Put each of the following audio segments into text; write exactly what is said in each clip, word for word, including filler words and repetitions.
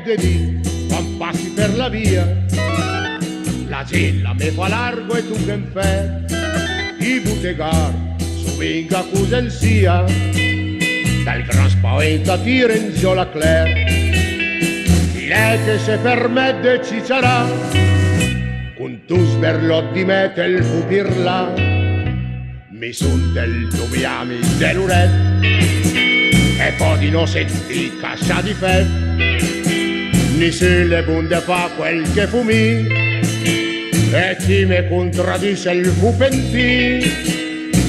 De dì, quand passi per la via, la gent la me fa largo e tu che 'n fè. I butegar su vinga cusensia, dal gran spavent a tiren giò la cler. Chi l'è che se permet de ciciarà cunt un sberlot di me, te 'l fu pirlà. Mi sunte 'l tu mi ami de l'uret e pò di no sentì cascià difet. Nisün l'è bun de fà quel che fu mi, e chi me cuntradis el fu pentì.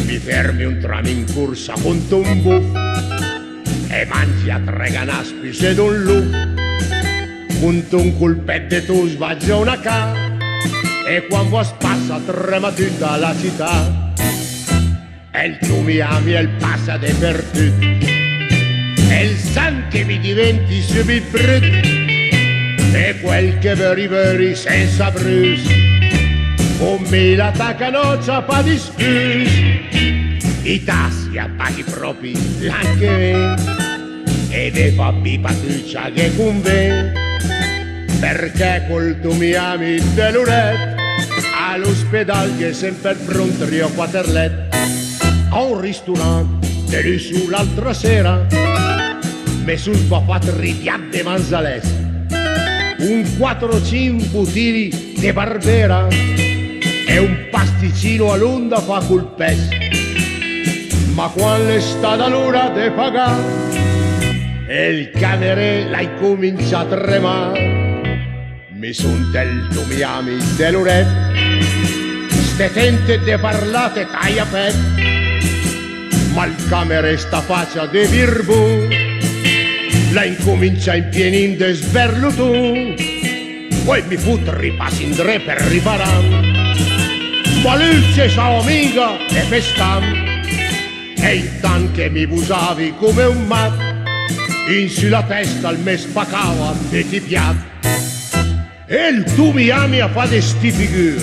Mi fermi un tram in cursa cunt un buf e mangi a tre ganà spüs de un luf. Cunt un culpet de tus va giò una ca, e quand va spassa trema tüta la cità. E 'l tu mi ami el passa depertüt, e 'l san che mi diventi sübit brüt, e quel che vöri vöri sensa brüs, cun mi la taca no ciapa discüs. I tasi a paghi propi l'an che ven, e de fà pipa tüt ciò che cunven, perché cul tu mi ami de l'uret a l'uspedal gh'è semper prunt tri o quater let. A un risturant de lüssu l'altra sera me sun sbafat ripiat de manzalès, un quater o cinch butili de Barbera e un pasticino a l'unda fa cul pès. Ma quand l'è stada l'ura de pagà, el camerè l'ha incumincià a tremà. Mi sunte 'l tu mi ami de l'uret, ste tente de parlà te taia pet. Ma 'l camerè sta facia de birbù l'ha incumincià a impienì de sberlutù. Poi mi fu tri pass indrè per riparà, ma lü 'l cesava minga de festà. E intant che mi busavi cume un mat, in sü la testa 'l me spacava tüt i piat. E 'l tu mi ami a fà de sti figür,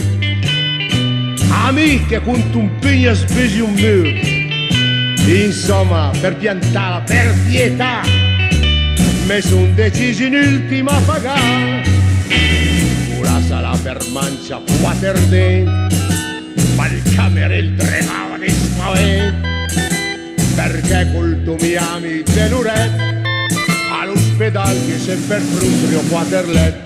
a mi che cunt un pügn sbüsi un mür. Insoma, per piantala, per pietà, me sun decis in ültima a pagà. Pur a salà per mancià quater dent, ma 'l camerè 'l tremava de spavent, perché cul tu mi ami de l'uret a l'uspedal gh'è semper prunt tri o quater let.